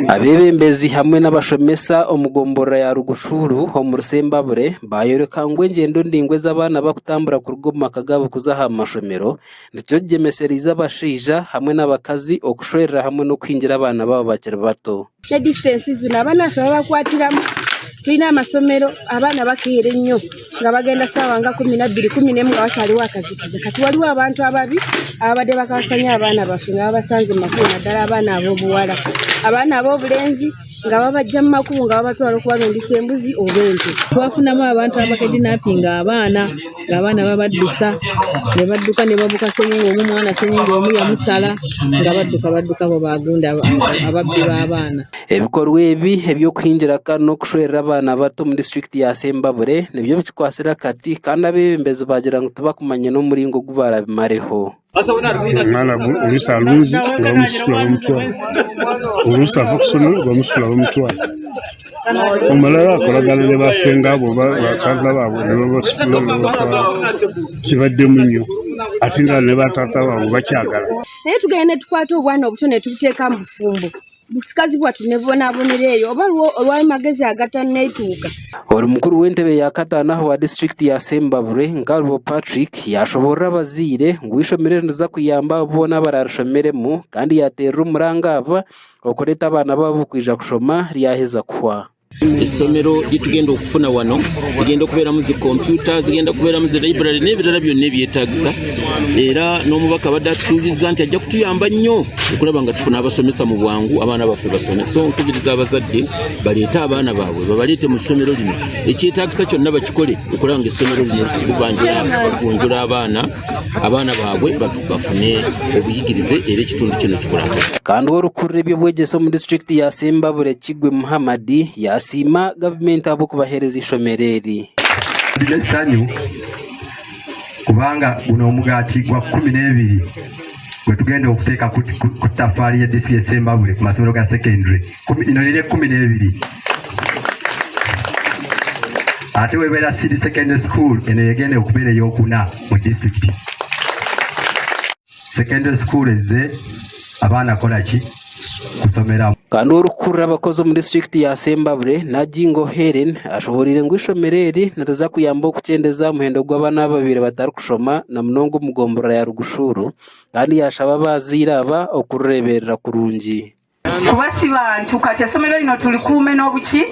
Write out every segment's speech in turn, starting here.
Abeebembezi hamwe n'abashomesa omu gomborora ya Rugushuru omuri Sembabule baayoreka ngu engyendo ndaingwa ezi abaana barikutambura kuruga omu maka gaabo kuza aha mashomero nikyo kigyemesereize abashaija hamwe n'abakazi okushwerera hamwe n'okuhingira abaana baabo bakiri bato. Ne distance zino abaana baffe babakwatiramu tulina amasomero abaana bakeera ennyo nga bagenda saawa nga 12 11 nga wakyaliwo akazikiza kati waliwo abantu ababi ababadde bakasanya abaana baffe nga babasanze mu makubo naddala abaana ab'obuwala abaana ab'obulenzi nga babajja mu makubo nga babatwala okubalundisa embuzi oba ente. Twafunamu abantu abakidinapinga abaana ng'abaana babaddusa ne badduka ne babuka senyenge omu mwana senyenge omu yamusala nga badduka badduka abo bagunda ababbi b'abaana. Ebikorwa ebi eby'okuhingira kandi n'okushwerera abaana bato omu disiturikiti ya Sembabule nibyo bikikwatsire akati kandi abeebembezi baagira ngu tibakumanya n'omuringo ogu barabimareho. Omwana oluusi alunzi nga bamusitula bamutwara, oluusi ava okusomero bamusitula bamutwara. Omulala akolagana ne basenga be oba bataata baabwe ne babasitula ne babatwala. Kibaddemu nnyo ate nga ne bataata baabwe bakyagala. Naye tugenda ne tukwata obwana obuto ne tubuteeka mu bufumbo. Busikazi bwatu ne bubonabonera eyo oba olw'amagezi agatanneetuuka. Ori mukuru w'entebe ya kataano aha wa disiturikiti ya Sembabule, Nkalubo Patrick yaashoboorora abazaire ngu eishomero eri niriza kuyamba abo boona abaraarishomeremu kandi yaateerera omuranga aba okureeta abaana baabo kwija kushoma ryaheza kuhwa. Essomero lyetugenda okufuna wano ligenda okubeeramu zi kompyuta, zigenda kubeeramu zi library n'ebirala byonna ebyetaagisa era n'omubaka abadde atusuubizza nti ajja kutuyamba nnyo okulaba nga tufuna abasomesa mu bwangu abaana baffe basome. So nkubiriza abazadde baleete abaana baabwe babaleete mu ssomero lino ekyetaagisa kyonna bakikole okulaba nga essomero lino libanjula abaana abaana baabwe bafune obuyigirize era ekitundu kino kikulaakulane. Kandi orikukurira eby'obwegyese omu disiturikiti ya Sembabule Kigwe Muhammad yasiima gavumenti ahabw'okubaheereza eishomero eri. Ndi n'essanyu kubanga guno omugaati gwa 12 gwe tugenda okuteeka ku ttafaali ya disitulikiti y'e Sembabule ku masomero ga secondary. Lino liri 12 ate webeera City Secondary School eno yegenda okubeera eyokuna mu disitulikiti. Secondary School ezze abaana kola ki kusomeramu. Kandi orikukurira abakozi omu disiturikiti ya Sembabule, Najingo Hellen ashoboreire ngu eishomero eri niriza kuyamba okukyendeza aha muhendo gw'abaana ababaire batarikushoma na munonga omu gomborora ya Rugushuru kandi yashaba abazaire aba okurireeberera kurungi. Kuba si bantu kati essomero lino tulikuume n'obuki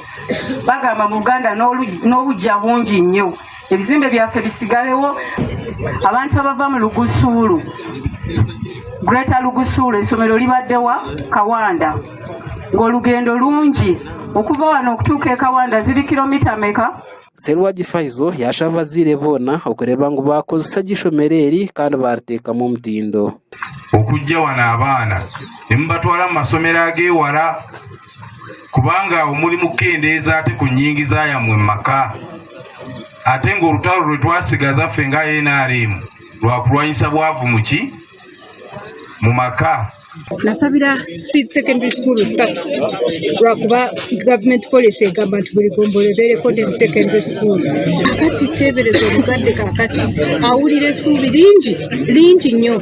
bagamba mu Buganda n'obujja bungi nnyo ebizimbe byaffe bisigalewo abantu abava mu Lugusuulu Greater Lugusuulu essomero libadde wa Kawanda ng'olugendo lungi okuva wano okutuuka e Kawanda ziri kilomita meka? Sserwagi Faizo yaashaba abazaire boona okureeba ngu baakozesa gye eishomero eri kandi baariteekamu omutindo. Okuggya wano abaana ne mubatwala mu masomero ag'ewala kubanga awo muli mu kukendeeza ate ku nnyingiza yammwe mu maka ate ng'olutalo lwe twasigaza ffe nga nrm lwa kulwanyisa bwavu muki mu maka. Nasabira seed secondary school ssatu lwakuba government policy egamba nti buli gombolola ebeereko ne secondary school. Kakati teebereza omuzadde kakati awulira essuubi lingi lingi nnyo.